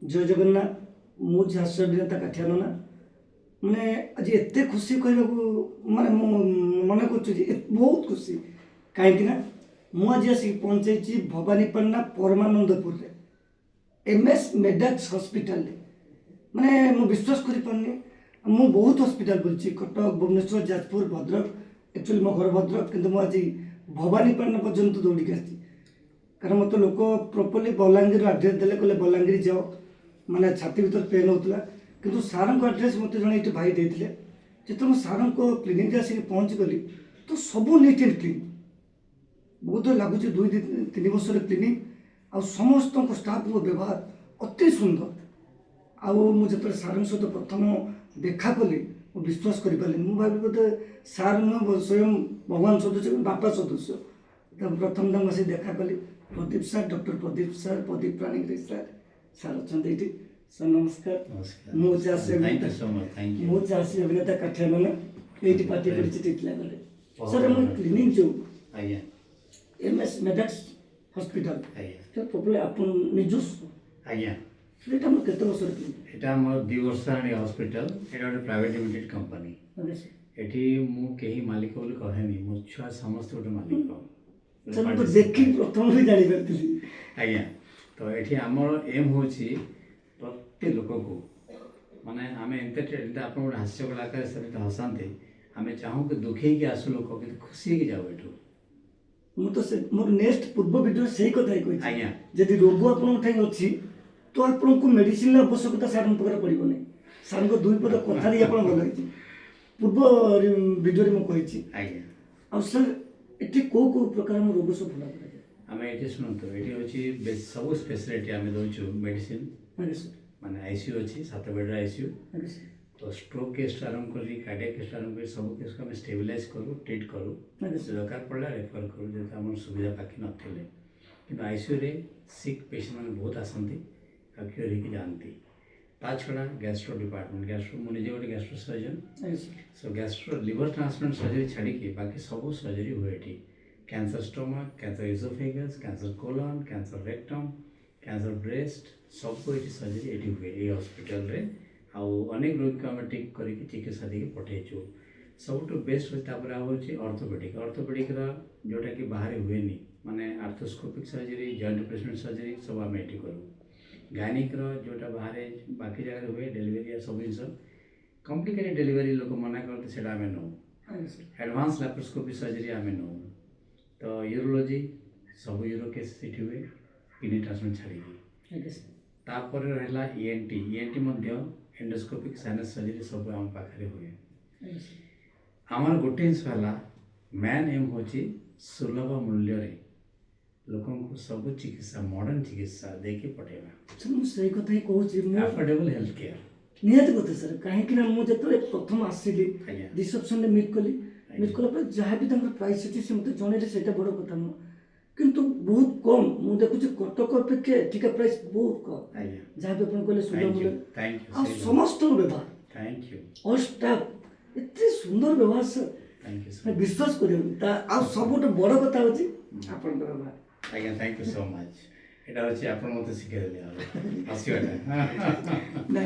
ଜୟ ଜଗନ୍ନାଥ। ମୁଁ ହାସ୍ୟ ଅଭିନେତା କାଠିଆ ନନା। ମାନେ ଆଜି ଏତେ ଖୁସି କହିବାକୁ, ମାନେ ମୁଁ ମନେ କରୁଛି ଯେ ବହୁତ ଖୁସି, କାହିଁକି ନା ମୁଁ ଆଜି ଆସିକି ପହଞ୍ଚେଇଛି ଭବାନୀପାଟଣା ପରମାନନ୍ଦପୁରରେ ଏମ୍ଏସ୍ ମେଡାକ୍ସ ହସ୍ପିଟାଲରେ। ମାନେ ମୁଁ ବିଶ୍ୱାସ କରିପାରୁନି। ମୁଁ ବହୁତ ହସ୍ପିଟାଲ ବୁଲିଛି, କଟକ, ଭୁବନେଶ୍ୱର, ଯାଜପୁର, ଭଦ୍ରକ। ଆକ୍ଚୁଆଲି ମୋ ଘର ଭଦ୍ରକ, କିନ୍ତୁ ମୁଁ ଆଜି ଭବାନୀପାଟଣା ପର୍ଯ୍ୟନ୍ତ ଦୌଡ଼ିକି ଆସିଛି, କାରଣ ମୋତେ ଲୋକ ପ୍ରପରଲି ବଲାଙ୍ଗୀରରୁ ଆଡ୍ରେସ୍ ଦେଲେ, କହିଲେ ବଲାଙ୍ଗୀର ଯାଅ। ମାନେ ଛାତି ଭିତରେ ପେନ୍ ହେଉଥିଲା, କିନ୍ତୁ ସାର୍ଙ୍କ ଆଡ୍ରେସ୍ ମୋତେ ଜଣେ ଏଇଠି ଭାଇ ଦେଇଥିଲେ। ଯେତେବେଳେ ମୁଁ ସାର୍ଙ୍କ କ୍ଲିନିକ୍ରେ ଆସିକି ପହଞ୍ଚିଗଲି, ତ ସବୁ ନିଟ୍ ଆଣ୍ଡ କ୍ଲିନ୍। ବହୁତ ଲାଗୁଛି 2-3 ବର୍ଷର କ୍ଲିନିକ୍। ଆଉ ସମସ୍ତଙ୍କ ଷ୍ଟାଫ୍ଙ୍କ ବ୍ୟବହାର ଅତି ସୁନ୍ଦର। ଆଉ ମୁଁ ଯେତେବେଳେ ସାର୍ଙ୍କ ସହିତ ପ୍ରଥମ ଦେଖା କଲି, ମୁଁ ବିଶ୍ୱାସ କରିପାରିଲିନି। ମୁଁ ଭାବିଲି ବୋଧେ ସାର୍ ନୁହଁ, ସ୍ୱୟଂ ଭଗବାନ ସଦୃଶ, ବାପା ସଦୃଶ। ତ ପ୍ରଥମ ତାଙ୍କୁ ଆସି ଦେଖା କଲି, Pradeep sir, doctor Pradeep sir, Pradeep Panigrahi sir. Sir ଅଛନ୍ତି ଏଇଠି। ସାର୍, ନମସ୍କାର। ନମସ୍କାର। ମୁଁ ଚାଷୀ Thank you so much, thank you. ମୁଁ ଚାଷୀ ଅଭିନେତା କାଠିଆ ନନା। ଏଇଠି ପାର୍ଟି କରିଛି ଟିଟିଲାଗଡ଼ରେ। ସାର୍, ଆମ କ୍ଲିନିକ୍ ଯେଉଁ ଏମ୍ ଏସ୍ ମେଡାକ୍ସ ହସ୍ପିଟାଲ, ପ୍ରପରଲି ଆପଣ ନିଜସ୍ୱ? ଆଜ୍ଞା। ସେଇଟା ଆମର କେତେ ବର୍ଷର କ୍ଲିନିକ୍? ଏଇଟା ଆମର 2 ବର୍ଷ ହେଲାଣି ହସ୍ପିଟାଲ। ଏଇଟା ଗୋଟେ ପ୍ରାଇଭେଟ୍ ଲିମିଟେଡ୍ କମ୍ପାନୀ। ଏଠି ମୁଁ କେହି ମାଲିକ ବୋଲି କହେନି, ମୋ ଛୁଆ ସମସ୍ତେ ଗୋଟେ ମାଲିକ। ସାର୍, ମୁଁ ତ ଦେଖିକି ପ୍ରଥମରୁ ଜାଣିପାରିଥିଲି। ଆଜ୍ଞା, ତ ଏଠି ଆମର ଏମ୍ ହେଉଛି ପ୍ରତି ଲୋକକୁ, ମାନେ ଆମେ ଏମିତି ଆପଣ ଗୋଟେ ହାସ୍ୟ କଳାକାର, ସେମିତି ହସାନ୍ତି। ଆମେ ଚାହୁଁ କି ଦୁଃଖୀ ହେଇକି ଆସୁ ଲୋକ, କିନ୍ତୁ ଖୁସି ହେଇକି ଯାଉ ଏଠୁ। ମୁଁ ତ ସେ ମୋର ନେକ୍ସଟ ପୂର୍ବ ଭିଡ଼ିଓ ସେଇ କଥା ହିଁ କହିଛି। ଯଦି ରୋଗ ଆପଣଙ୍କ ଠାଇ ଅଛି, ତ ଆପଣଙ୍କୁ ମେଡ଼ିସିନର ଆବଶ୍ୟକତା ସାର୍ଙ୍କ ପାଖରେ ପଡ଼ିବନି। ସାର୍ଙ୍କ ଦୁଇ ପଦ କଥା ଦେଇ ଆପଣ ଭଲ ହେଇଛି, ପୂର୍ବ ଭିଡ଼ିଓରେ ମୁଁ କହିଛି। ଆଉ ସାର୍, ଏଠି କେଉଁ କେଉଁ ପ୍ରକାର ଆମ ରୋଗ ସବୁ ଭଲ କରାଯାଏ? ଆମେ ଏଠି, ଶୁଣନ୍ତୁ, ଏଠି ହେଉଛି ସବୁ ସ୍ପେଶାଲିଟି ଆମେ ଦେଉଛୁ, ମେଡ଼ିସିନ, ସାର୍। ମାନେ ଆଇସିୟୁ ଅଛି, 7 ବେଡ଼ର ଆଇସିୟୁ। ସାର୍। ତ ଷ୍ଟ୍ରୋକ୍ କେସ୍ଠୁ ଆରମ୍ଭ କରି, କାର୍ଡ଼ିଆକ୍ କେସ୍ଠୁ ଆରମ୍ଭ କରି ସବୁ କେସ୍କୁ ଆମେ ଷ୍ଟେବିଲାଇଜ୍ କରୁ, ଟ୍ରିଟ୍ କରୁ। ସାର୍। ଦରକାର ପଡ଼ିଲା ରେଫର୍ କରୁ, ଯେହେତୁ ଆମର ସୁବିଧା ପାଖେ ନଥିଲେ। କିନ୍ତୁ ଆଇସିୟୁରେ ସିକ୍ ପେସେଣ୍ଟ ମାନେ ବହୁତ ଆସନ୍ତି ଆଉ କ୍ୟୁର୍ ହେଇକି ଯାଆନ୍ତି। ତା ଛଡ଼ା ଗ୍ୟାଷ୍ଟ୍ରୋ ଡିପାର୍ଟମେଣ୍ଟ, ଗ୍ୟାଷ୍ଟ୍ରୋ, ମୁଁ ନିଜେ ଗୋଟେ gastro surgeon. Sir. Show gastro, liver transplant surgery ଛାଡ଼ିକି ବାକି ସବୁ ସର୍ଜରୀ ହୁଏ ଏଠି। Cancer stomach, cancer esophagus, cancer colon, cancer rectum, cancer breast, ସବୁ ଏଠି ସର୍ଜରୀ ଏଠି ହୁଏ ଏଇ ହସ୍ପିଟାଲରେ। ଆଉ ଅନେକ ରୋଗୀକୁ ଆମେ ଠିକ୍ କରିକି ଚିକିତ୍ସା ଦେଇକି ପଠେଇଛୁ। ସବୁଠୁ ବେଷ୍ଟ ହେଉଛି, ତାପରେ ଆଉ ହେଉଛି ଅର୍ଥୋପେଡ଼ିକ୍। ଅର୍ଥୋପେଡ଼ିକ୍ର ଯେଉଁଟାକି ବାହାରେ ହୁଏନି, ମାନେ arthroscopic surgery, joint replacement surgery ସବୁ ଆମେ ଏଠି କରୁ। ଗାଇନିକ୍ର ଯେଉଁଟା ବାହାରେ ବାକି ଜାଗାରେ ହୁଏ, ଡେଲିଭରି ସବୁ ଜିନିଷ, କମ୍ପ୍ଲିକେଟେଡ଼ ଡେଲିଭରି ଲୋକ ମନା କରନ୍ତି, ସେଇଟା ଆମେ ନେଉ। ସାର୍। ଆଡ଼ଭାନ୍ସ ଲାପ୍ରୋସ୍କୋପି ସର୍ଜରୀ ଆମେ ନେଉ। ତ ୟୁରୋଲୋଜି, ସବୁ ୟୁରୋ କେସ୍ ସେଠି ହୁଏ, କିଡ଼ନୀ ଟ୍ରାନ୍ସପ୍ଲାଣ୍ଟ ଛାଡ଼ିକି। ସାର୍। ତାପରେ ରହିଲା ଇଏନ୍ଟି। ଇଏନ୍ଟି ମଧ୍ୟ ଏଣ୍ଡୋସ୍କୋପିକ୍ ସାଇନସ୍ ସର୍ଜରୀ ସବୁ ଆମ ପାଖରେ ହୁଏ। ସାର୍। ଆମର ଗୋଟେ ଜିନିଷ ହେଲା, ମେନ୍ ଏମ୍ ହେଉଛି ସୁଲଭ ମୂଲ୍ୟରେ ଲୋକଙ୍କୁ ସବୁ ଚିକିତ୍ସା, ମଡ଼ର୍ଣ୍ଣ ଚିକିତ୍ସା ଦେଇକି ପଠେଇବା। ସାର୍, ମୁଁ ସେଇ କଥା ହିଁ କହୁଛି ମୁଁ। Affordable health care. ନିହାତି କଥା ସାର୍, କାହିଁକି ନା ମୁଁ ଯେତେବେଳେ ପ୍ରଥମ ଆସିଲି, ରିସେପସନରେ ମିଟ୍ କଲି। ମିଟ୍ କଲା ପରେ ଯାହା ବି ତାଙ୍କର ପ୍ରାଇସ୍ ଅଛି ସେ ମୋତେ ଜଣେଇଲେ। ସେଇଟା ବଡ଼ କଥା ନୁହଁ, କିନ୍ତୁ ବହୁତ କମ୍। ମୁଁ ଦେଖୁଛି କଟକ ଅପେକ୍ଷା ଏଠିକା ପ୍ରାଇସ୍ ବହୁତ କମ୍। ଯାହା ବି ଆପଣ କହିଲେ ସୁଲଭ thank you. ମୂଲ୍ୟ। Thank you. ଆଉ ସମସ୍ତଙ୍କ ବ୍ୟବହାର, thank you. All staff, ଏତେ ସୁନ୍ଦର ବ୍ୟବହାର ସାର୍। Thank you. ମାନେ ବିଶ୍ୱାସ କରିହେବନି ତା। ଆଉ ସବୁଠୁ ବଡ଼ କଥା ହେଉଛି ଆପଣଙ୍କ ବ୍ୟବହାର। ଆଜ୍ଞା, thank you so much. ଏଇଟା ହେଉଛି ଆପଣ ମୋତେ ଶିଖେଇଦେଲେ ଆଉ ହସିବାଟା। ନାଇଁ।